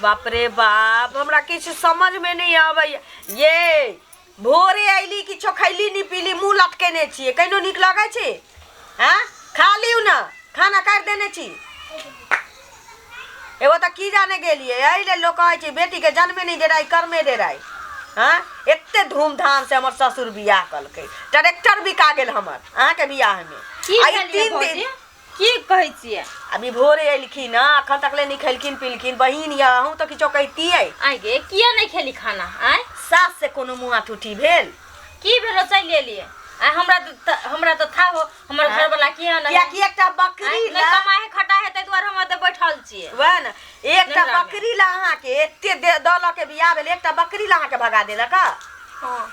बाप रे बाप, हमरा किछु समझमे नहि आबैया। ये भोरे अयली, किछो खैली नहि पीली, मुँह लटकेने छियै, कहिनो नीक लगै छै? आँय, खा लिउ ने, खाना काटि देने छी। एगो तऽ की जाने गेलियै, एहि लेल लोक कहै छै बेटीके जन्मे नहि डेराइ, कर्मे डेराइ। हँ, एते धूमधामसँ हमर ससुर बियाह कलकै, ट्रैक्टर बिका गेल हमर अहाँके बियाहमे। की आ ई भेल तीन ये दिन भौजी? की कहै छियै? अभी भोरे एलखिन हँ, अखन तक ले नहि खेलखिन पिलखिन। बहिन यऽ, अहूँ तऽ किछो कहितियै। आइ गे, किया नहि खेली खाना? आँय, सास से कोनो मुँह ठूठी भेल? की भेलो, चलि एलियै? आइ हमरा तऽ था हो हमर आँय? घरवाला केहन है। कियाकि एकटा बकरी आँय, नहि ला कमाए है खटा है, ताहि दुआरे हम एतऽ बैठल छियै। वएह ने, एकटा नैहरामे। बकरी ला अहाँके एते दऽ लऽ के बियाह भेल, एकटा बकरी ला अहाँके भगा देलक। हँ।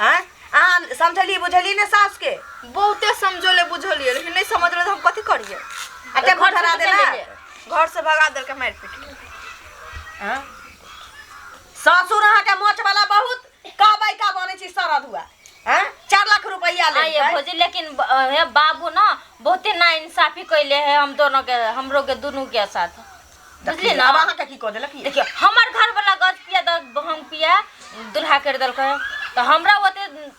आँय, अहाँ समझलियै बुझलियै ने सासके? बहुते समझौले बुझलियै, लेकिन नहि समझलै, तऽ हम कथी करियै? आ टेम्पू घर से धरा चलि देलक? एलियै। घर से भगा देलकै मारि पीट के। आँय? ससुर अहाँके मोच वाला बहुत कहबै का बनै छी सरद हुआ। आँय, 4 लाख रुपैआ आइए लेलकै। भौजी, लेकिन हे बाबू न बहुते ना इंसाफी कैले है हम दोनों के, हमरो के दुनू के साथ, बुझलियै ना? अब अहाँके की कऽ देलक? देखियौ, हमर घर वाला गज पिया द हम पिया दुल्हा कर देलकै, तऽ हमरा ओते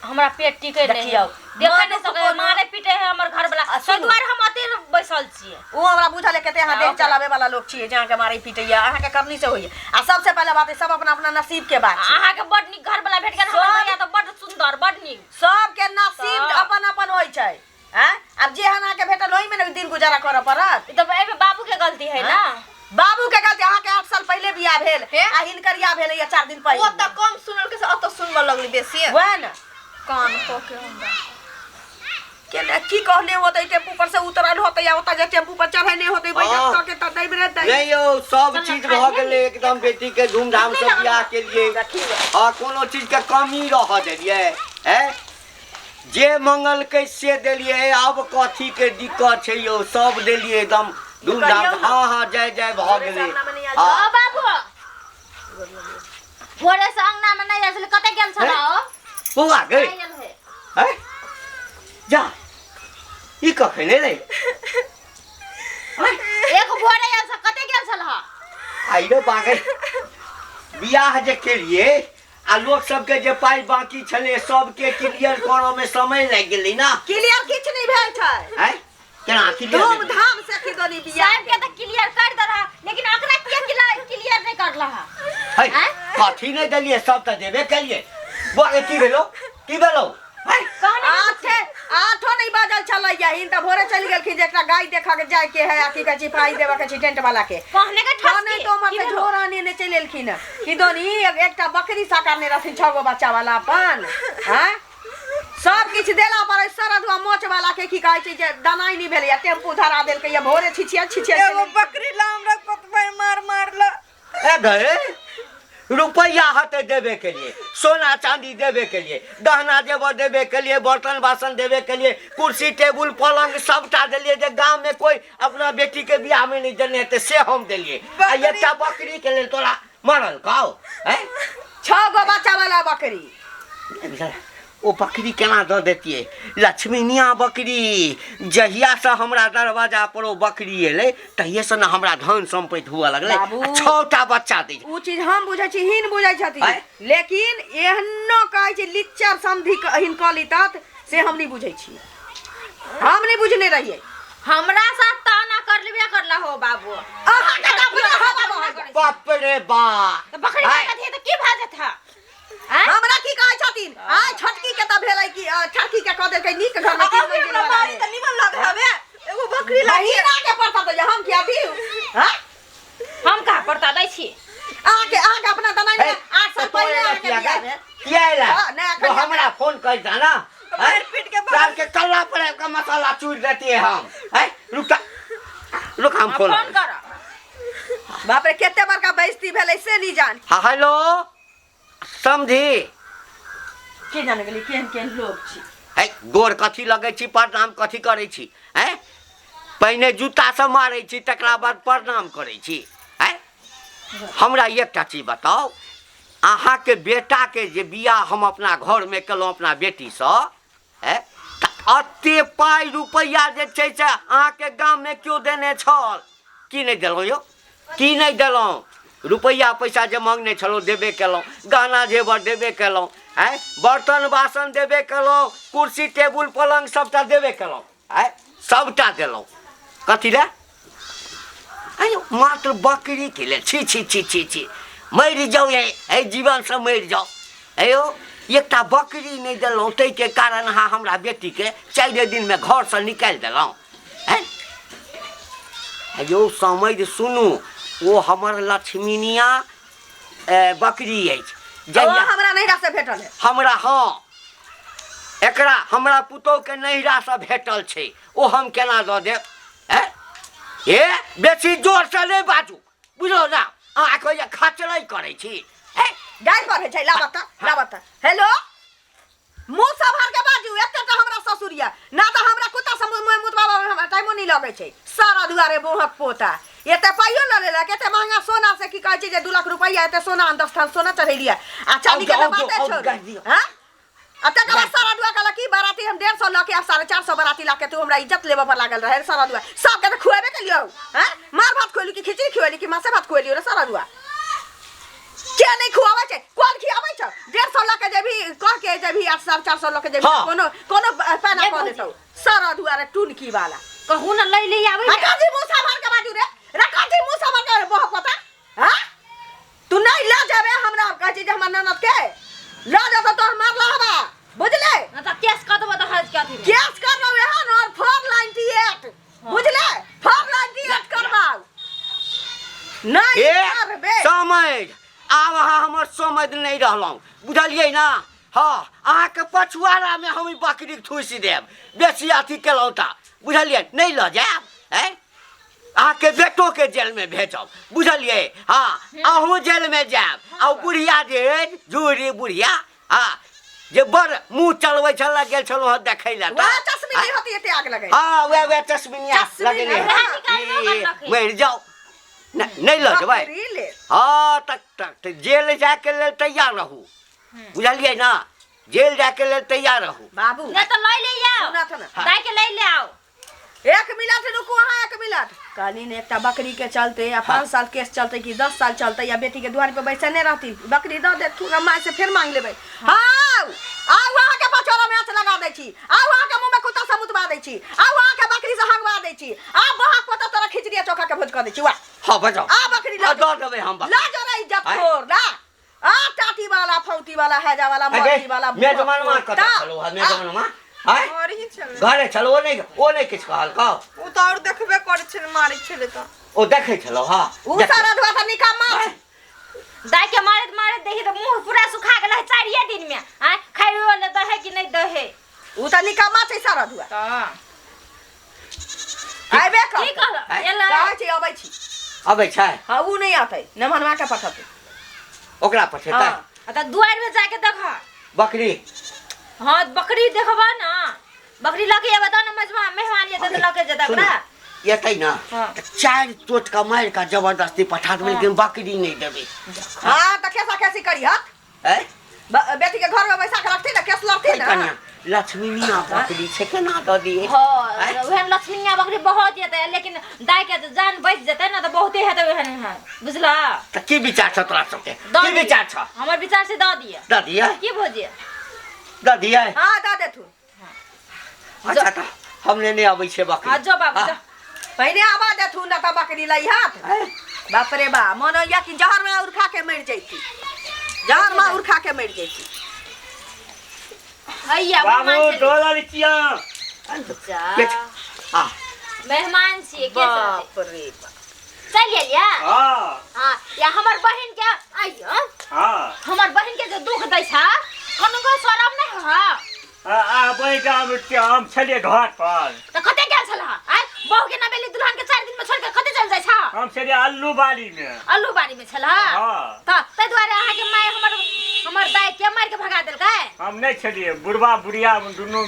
हमरा पेट टिकै नहीं। देखियौ, देखै नहीं मनुख सकै, मारे पीटे है हमर घर वाला, आ ताहि सुनू। दुआरे हम ओते बैसल छियै। ओ हमरा बुझल है, कते अहाँ देह ओकरा। चलावे वाला लोग छियै जे अहाँके मारै पीटैया, अहाँके करनी से होइया। आ सबसे पहले बात है, सब अपना अपना नसीब के बात छै। अहाँके बड नीक घर वाला भेट गेल, हमर भैया तऽ बड सुन्दर, बड नीक। सबके नसीब अपन अपन होइ छै। आँय, आब जे अहाँके भेटल ओहिमे ने दिन गुजारा करऽ पड़त। ई तऽ एहिमे बाबू के गलती है ना? बाबू के गलती? अहाँके 8 साल पहिले बियाह भेल हे? आ हिनकर बियाह भेल या 4 दिन ओ पहिले। तऽ कम सुनल के से अतऽ सुनबऽ लगली बेसी। वएह ने। कान कऽ के हमरा केने की कहने होतै, टेम्पू पर से उतरल होतै या ओतऽ जे टेम्पू पर चढ़ेने होतै, बैठक कऽ के तऽ दैब रे दै। नहीं यौ, सब चीज भऽ गेलै एकदम, बेटी के धूमधाम से बियाह के लिए। हाँ, कोनो चीज के कमी रह देलियै? हैं, जे मंगलकै से देलियै। आब कथी के दिक्कत छै यौ? सब देलियै एकदम धूमधाम। कहियौ ने। हाँ, जय जय भऽ भोरे से गेलै। अंगनामे नहि आयल। हाँ। ओ बाबू, भोरे से अंगना में नहीं आयल छलै, कतऽ गेल छलऽ? ओ बौआ गई नहि आयल है। हैं, जा, ई कखन एलै? एक भोरे आयल छल, कतऽ गेल छलऽ? आइरो बागे, बियाह जे केलिए आ लोक सबके जे पाइ बाकी छलै, सबके क्लियर करऽ मे समय लागि गेलै ना। क्लियर किछु नहि भेल छै। आँय, केना क्लियर? धूमधाम से खिदोनी बियाह। साहब के तऽ क्लियर कर दे रहा, लेकिन अकरा किया क्लियर नहीं कर रहा? है आँय? कथी नहि देलियै? सब तऽ देबे केलियै। बौआ गे, की भेलो, की भेलो? आँय? कहने आठे आठो नहि बाजल छलैया, हिन तऽ भोरे चलि गेलखिन जे एकटा गाय देखऽ के जाय के है आ की कहै छै, पाइ देबऽ के छै टेंट वाला के। कहने के कहने ठसकी तो उम्हर की से भेलो? झोरा नेने चलि एलखिन हँ। कि दोनी एकटा बकरी साकारने रहथिन, छओ गो बच्चा वाला अपन। आँय, सब किछु देला पर सरधुआ मोच वाला के की कहै छै जे दनाइ नहि भेलैया, टेम्पू धरा देलकैया भोरे, छिछिया छिछिया एगो बकरी ला हमरा कतबै मार मारला। ए गए, रुपैया हते देबे के लिए, सोना चांदी देबे के लिए, गहना जेवर देबे के लिए, बर्तन बासन देबे के लिए, कुर्सी टेबुल पलंग सबटा देलिए, जे गांव में कोई अपना बेटी के बियाह में नहीं देने हेतै से हम देलिए। आ एकटा बकरी के लेल तोरा मरल कहो? हैं, छओ गो बच्चा वाला बकरी। ओ बकरी केना दऽ देतियै? लक्ष्मीनिया बकरी, जहियासँ हमरा दरवाजा पर ओ बकरी एलै, तहिएसँ ने हमरा धन सम्पत्ति हुअ लगलै। बाबू। आ छओटा बच्चा दै छै। ओ चीज हम बुझै छी, हिन बुझै छथिन। आँय? लेकिन एहनो कहै छै लिच्चर समधि हिन कऽ लितत, से हम नहि बुझै छी, हम नहि बुझने रहियै। हमरा साथ ताना कर लेबे करला हो बाबू। अहाँके तऽ अपने हवा बहल। बाप रे बा। तऽ बकरी आँय? कथी तऽ की भए जेता? आँय? हमरा की कहै छथिन? आय, छोटकी के तऽ भेलै कि छोटकी के कऽ देलकै नीक घर में, तीन अभी मंजिल हमरा वाला मारी मे। तऽ निमन लागै हवे, एगो बकरी लागी। बहिना के पड़ता तऽ हम किया दियौ? हाँ? हम कहाँ पड़ता दै छी? अहाँके अपना दनाइ हे, 8 साल तऽ तों पहिले एला अहाँके किया बियाह गे? भेल। किया एला? हाँ, नहि, एखन तो हमरा फोन कर दा ना। मारि पीट के साल के कल्ला पर आबि कऽ मसाला चूर देतियै हम। हैं, रुक रुक, हम फोन फोन कर। बाप रे, कते बड़का बेइज्जती भेलै से नहीं जान। हाँ, हेलो समझी। के जाने गेली केहन केहन लोग छी। है, गोर कथी लगै छी, प्रणाम कथी करै छी? हैं, पहिने जूतासँ मारै छी, तकरा बाद प्रणाम करै छी? हैं, हमरा एकटा चीज बताउ, अहाँके बेटाके जे बियाह हम अपना घरमे केलहुँ अपना बेटीसँ, हैं, तऽ एते पाइ रुपैआ जे छै से अहाँके गाममे केओ देने छल कि नहि देलहुँ यौ? की नहि देलहुँ? रुपैआ पैसा जे मांगने छलहुँ देबे केलहुँ, गहना जेवर देबे केलहुँ, आँय, बर्तन बासन देबे केलहुँ, कुर्सी टेबुल पलङ्ग सभटा देबे केलहुँ, आँय, सभटा देलहुँ। कथी लए? आँय, मात्र बकरीके लेल। छी छी छी छी छी, मरि जाउ, एहि जीवनसँ मरि जाउ। यौ, एकटा बकरी नहि देलहुँ ताहिके कारण अहाँ हमरा बेटीके 4 दिनमे घरसँ निकालि देलहुँ। आँय यौ, समझ सुनू, ओ हमर लक्ष्मीनिया बकरी अछि। ओ जहिया हमरा नैहरा से भेटल है। हमरा, हँ, एकरा हमरा पुतोहके नैहरासँ भेटल छै, ओ हम केना दऽ देब? आँय, हे, बेसी जोरसँ नहि बाजू, बुझलहुँ ने? अहाँ कहैए खचरै करै छी। आँय, गारि पढ़ै छै। लाबऽ तऽ, लाबऽ तऽ। हेलो, मुँह सम्हार के बाजू। एते तऽ हमरा ससुर यऽ ना तऽ हमरा कुत्ता से मुँह मुतबाबऽ मे हमरा टाइमो नहि लगै छै। सारा दुआरे बोहक पोता एते पाइयो लऽ लेलक, एते महंगा सोना से की कहै छै जे 2 लाख रुपैआ, एते सोना हम 10 थान सोना चढ़ेलियै आ चांदी के आउ तऽ जाउ, बाते आउ, छोड़ू। गारि दियौ। हँ, आ तकर बाद सारा दुआ कहलक कि बाराती हम 150 लऽ के आ 450 बाराती लऽ के तू हमरा इज्जत लेबऽ पर लागल रहे। सारा दुआ सबके तऽ खुएबे केलियौ। हँ, मार भात खुएली कि खिचड़ी खुएली कि मासे भात खुएलियौ रे? सारा दुआ के नहीं खुआबै छै? कोन खियाबै छौ? 150 लऽ के जेबही, कह के जेबही, आ 450 लऽ के जेबही। हाँ। कोनो कोनो पैना ये कऽ भौजी। देतौ। सारा दुआरे टुनकी वाला। कहू ना, लै ले आबै। हटा जी मुँह सम्हार के बाजू रे, रखा जी मुँह सम्हार के बह पता। हाँ, तू नहीं लऽ जेबे हमरा कहै छी जे हमर ननद के लऽ जेतौ तोहर मारला हवा, बुझले? ना तऽ केस कऽ देबो तऽ हज के अथी में। केस करबौ एहन और 498, बुझले? 498 करबाउ नहीं ए करबे। समझ, आब अहाँ हमर समझ नहि रहलहुँ, बुझलियै ने? हँ, अहाँके पछुआरामे हम ई बकरी ठूसि देब, बेसी अथी केलहुँ तऽ, बुझलियै? नहि लऽ जायब। आँय, अहाँके बेटोके जेलमे भेजब, बुझलियै? हँ, अहूँ जेलमे जायब। आ ओ बुढ़िया जे अछि, झूरी बुढ़िया, हँ, जे बड़ मुँह चलबै छल, गेल छलहुँ हँ देखै लए वएह तऽ चश्मी नहीं होती एते आग लगे। हँ, वएह वएह चश्मिनिया चश्मी लगेने नहीं। है। निकालि ई, रखी। मरि जाउ, नहि लऽ जेबै। बकरी ले। हँ, तऽ जेल जायके लेल तैयार रहू, बुझलियै ने? जेल जायके लेल तैयार रहू। बाबू नहि तऽ लै ले आउ। सुनत ने। दाइ के लै ले आउ। एक मिनट रुकू अहाँ, एक मिनट। कहली ने एकटा बकरी के चलते आ 5 साल केस चलते कि 10 साल चलते, या बेटी के दुआर पे बैसने रहती, बकरी दऽ देथुन, हम माय से फेर मांग लेबै। हाँ, आउ अहाँके पछोड़ा में आँच लगा दै छी, आउ अहाँके मुँह में कुत्ता से मुतबा दै छी, आउ अहाँके बकरी से हगवा दै छी, आ बहक पोता तोरा खिचड़ी आ चोखा के भोज कऽ दै छी। वाह, हँ, बजाउ। आ बकरी लऽ हँ, दऽ देबै हम बकरी। लऽ जो रे इज्जत आँय? खोर ना, आ टाटी वाला, फौती वाला, हैजा वाला, अरे, मौती वाला। मेजबानमा कतऽ पोता। छलौ हँ? मेजबानमा आँय? घर ही छलै। घरे छलौ? ओ नहि किछु कहलकौ? ओ तऽ आओर देखबे करै छलै, मारै छलै तऽ। ओ देखै छलौ? हँ, उ देखै। सारा धुआ तऽ निकम्मा छै। दाइ के मारैत मारैत देखी तऽ मुँह पूरा सुखा गेल है 4 दिन में। आँय, खाइयो ले दहे कि नहि दहे? उ तऽ निकम्मा छै सारा धुआ। तऽ आबे कर। की कहल? आँय? एलै। कहै छी अबै छी। अबै छै? हँ, उ नहि आतै, नमहनवा के पठतै। ओकरा पठेतै? हँ। आ तऽ दुआरि में जाके देख। बकरी? हाँ, बकरी देखबा ना, बकरी लऽ के एबै तब ने मजमा मेहमान एतै तऽ लऽ के जेतै सुनू, ओकरा। एतै ने हाँ। तऽ 4 चोट के मारि कऽ जबरदस्ती पठा देबै, लेकिन बकरी नहि देबै। हाँ, तऽ खेसा खेसी करी हत। आँय? बेटी के घर में बैसा के रखती ना, केस लड़ती ना। कन्या लक्ष्मीनिया बकरी छै, केना दऽ दियै? हाँ, आँय? ओहन लक्ष्मीनिया बकरी बहुत जेतै, लेकिन दाइ के जान बचि जेतै ने तऽ बहुते हेतै ओहन एहन, बुझला? तऽ की विचार छौ तोरा सबके? दऽ की दियै। विचार छौ? हमर विचार से दऽ दियै। दऽ दियै? की भौजी? दऽ दियै? हाँ, दऽ देथुन। अच्छा, तऽ हम लेने अबै छियै बकरी। हाँ, जो बाबू, हाँ। जो। पहिने आवा देथुन ना तऽ बकरी लई हाथ। आँय? बाप रे बा, मन होइया कि जहर में उड़ खा के मरि जैती, जहर में उड़ खा के मरि जैती। हैया, बाबू मेहमान छलियै। डोलल छियै। जा। के आ मेहमान छियै के? बाप रे बाप। चलि एलियै? हाँ। हाँ, या हमर बहिन के आइयो। हाँ। हमर बहिन के जे दुख दै छ, कनको शरम नहि ह? आ बहिन के हम छलियै घर पर। तऽ कते गेल छल? आय, बहू के नवेली दुल्हन के 4 दिन में छोड़ के कते चल जाइ छ? हम छलियै अल्लू बाड़ी में। अल्लू बाड़ी में छल? हाँ। तऽ ताहि दुआरे अहाँ के माय हमर हमर दाय के मारि के भगा देलकै? हम नहि छलियै, बुढ़बा बुढ़िया दुनू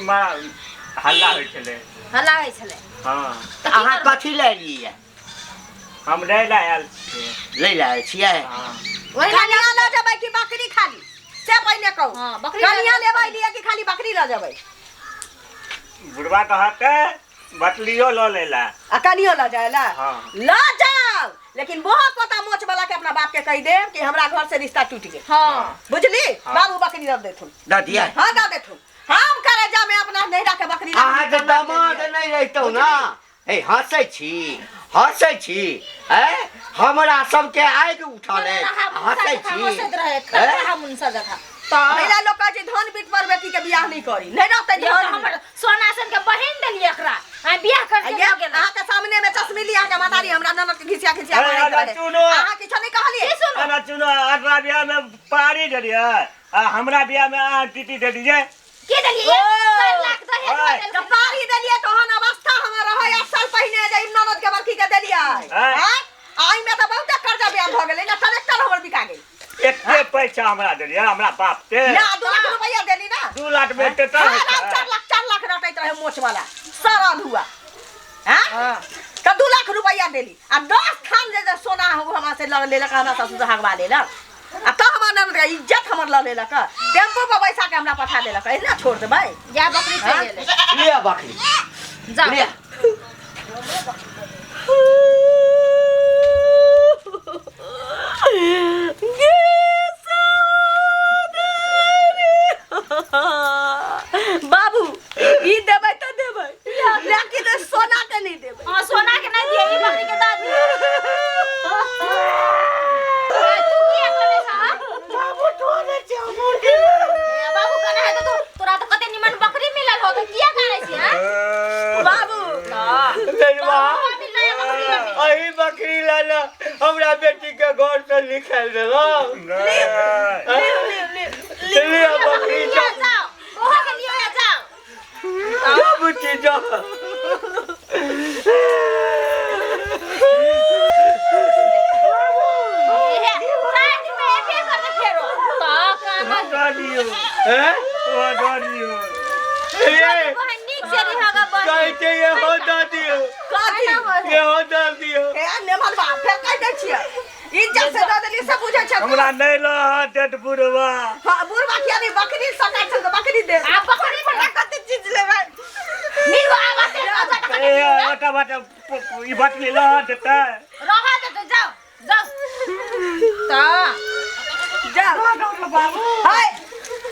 हल्ला होइ छलै। हल्ला होइ छलै? हाँ। तऽ अहाँ कथी लए एलियै? हम लै लए आयल छियै। लै लए आयल छियै? हाँ। ओहि लए कनिया लऽ जेबै कि बकरी खाली, से पहिने कहू। हाँ, बकरी लऽ कनिया जेबै। लेबै लिए कि खाली बकरी लऽ जेबै? बुढ़बा कहतै बटलियो लऽ लै लए। आ कनियो लऽ जाय लए? हाँ। लऽ जाउ, लेकिन बहुत पता मोच वाला के अपना बाप के कहि देब कि हमरा घर से रिश्ता टूट गेल। हाँ। बुझली? बाबू बकरी दऽ देथुन। दऽ दिया। हाँ, दऽ देथुन। हम करे जा में अपना नैहरा के बकरी अहाँ के दामाद नहीं रहितौ ना। ए हंसै छी, हंसै छी। ए हमरा सबके आगि उठल है, हंसै छी। हंसैत रहे ए? खतरा मुनसा जथा। महिला लोग कहै छै धन बीत पर बेटी के बियाह नहीं करी, नहीं रहतै ये तो धन। हमर सोना सन के बहिन देलियै एकरा, आ बियाह कर के ये लऽ गेलै। अहाँ के सामने में चश्मी अहाँ के मातारी हमरा ननद के घिसिया घिसिया अरे, मारैत अरे, रहे। सुनो। अहाँ किछो नहीं कहलियै? की सुनो? अरे सुनो, अगला बियाह में पारी देलियै आ हमरा बियाह में अहाँ टीटी दे दियै। की देलियै? ओ। 4 लाख दहेज ओए। में देलकै। जब पारी देलियै तहन अवस्था हमर रहै 8 साल पहिने जे ई ननद के बरखी के देलियै। आँय। आँय? आ एहिमे तऽ बहुते कर्जा ब्याह भऽ गेलै ने, ट्रैक्टर हमर बिका गेल। एते पैसा हमरा देलियै हमरा बाप के। ना, 2 लाख रुपया देली ना। 2 लाख में ट्रैक्टर हाँ, होइ छै। 4 लाख, 4 लाख रटैत रहे मोछ वाला सारा धुआ। हाँ? तऽ 2 लाख रुपया देली आ 10 थान जे जे सोना हो हमरा से लऽ लेलक, हमरा ससुर से हगवा लेलक आ तऽ हमर ननद के इज्जत हमर लऽ लेलक, टेम्पो पर बैसा के हमरा पठा देलक। एना छोड़ देबै? जा बकरी चलि गेलै। लिअ बकरी। जा। लिअ। बाबू ई देबै तऽ देबै, लेकिन सोना के नहीं देबै। हाँ, सोना के नहीं दिए, ई बकरी के दऽ दिए। ए, तू किया करै छह, हाँ? बाबू तोरे छै हमर के। ए, बाबू कने है तऽ तोरा तऽ कते निमन बकरी मिलल हो, तऽ किया कानै छी, हाँ? बाबू। नेनवा, बाबू मिललै है बकरी अभी। अही बकरी ला ना हमरा बेटी के घर से निकालि देलक। नहि। लिअ बकरी। लिअ जाउ। जाओ, ओहो के लिअ जाओ। जा बुच्ची जा। एहे, 60 में एबे करतै फेरो। तऽ कानऽ। दऽ दियौ। हैं? ओ दऽ दियौ। ये बहन नीक से रहिहऽ गऽ बहिन। कहै छै इहो दऽ दियौ। कथी? इहो दऽ दियौ। ए नेमन बाप, फेर कहि दै छियै इज्जत से दऽ देलियै से बुझै छै। हमरा नहि रहत देत बुढ़वा। हाँ, बुढ़वा किया नहीं, बकरी सका छै तऽ बकरी दे। आ बकरी हमरा कते चीज लेबै? मिलबो आब एते पैसा टका ए देबै। ओटा बाटे ई बकरी रहत देतै। रहऽ देतै, जाउ जाउ तऽ जा हाय।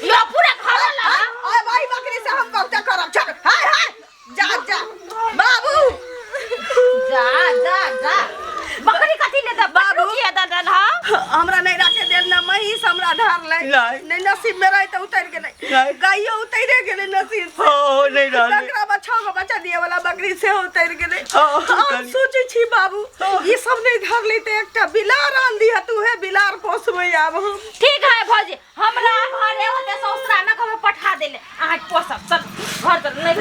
यो पूरा घर ला। हाय, भाई बकरी से हम बहुते करब। छोड़, हाय हाय, जा जा बाबू। जा जा जा, बकरी कथी ले दे बाबू? किया दऽ देल हँ? हमरा नहीं राखे देल ना महीस हमरा ढार लै। नहीं। नहीं नसीब में रहे तऽ उतरि गेलै। नहीं। गाइयो उतरे गेलै नसीब से। हो नहीं रहलै। तकरा बाद 6 गो बच्चा दिए वाला बकरी सेहो उतरि गेलै। हाँ, हम कहली। सोचै छी बाबू ई सब नहीं धरली तऽ एकटा बिलार आन दिह, तू हे बिलार पोसबै आब हम। ठीक है भौजी, हमरा घरे होते ससुरा में कभी पठा देले, अहाँ पोसब। चल घर चल, नहीं।